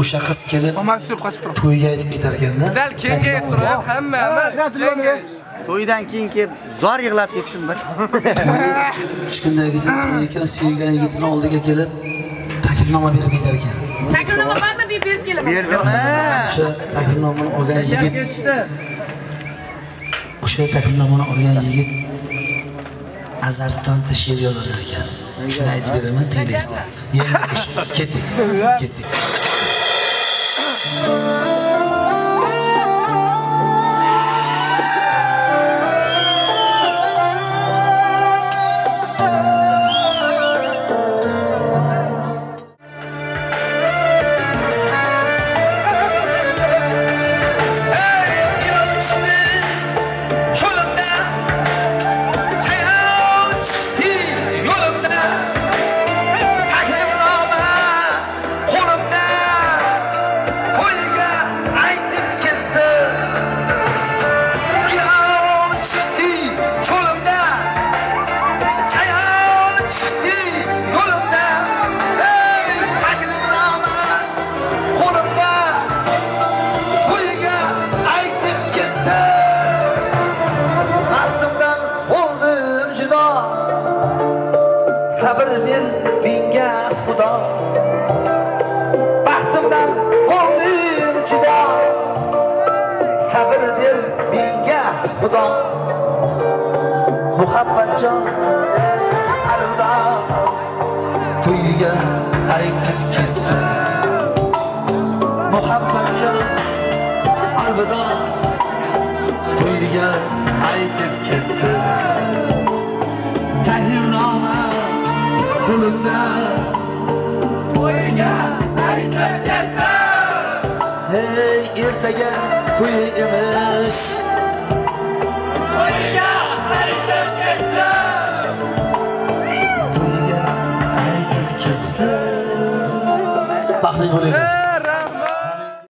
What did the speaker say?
O'sha qiz kelib to'yga aytib ketar ekanda. Zal kengayib turib, hamma emas, kengayish. To'ydan keyin kelib zor yig'lab ketsin bir. 3 kunda yigitini to'y ekan, sevgan yigitini oldiga kelib taklifnoma berib ketar ekan. Taklifnoma bormi? Berib kelaman. Berdim. O'sha taklifnomani olgan yigit o'sha taklifnomani olgan yigit azartdan she'r yozar ekan. Shuni aytib beraman, tinglaysizlar. Yangi qo'shiq. Ketdik. Ketdik. Sabr ber menga Xudo, baxtimdan qoldim judo. Sabr ber menga Xudo, muhabbatjon alvido, to'yga aytib ketdi. Muhabbatjon alvido, to'yga aytib ketdi. Tahlilnoma qo'limda, to'yga aytib ketdi. Hey, ertaga to'y emish, to'yga aytib ketdi. To'yga aytib ketdi. Baxtli bo'ling.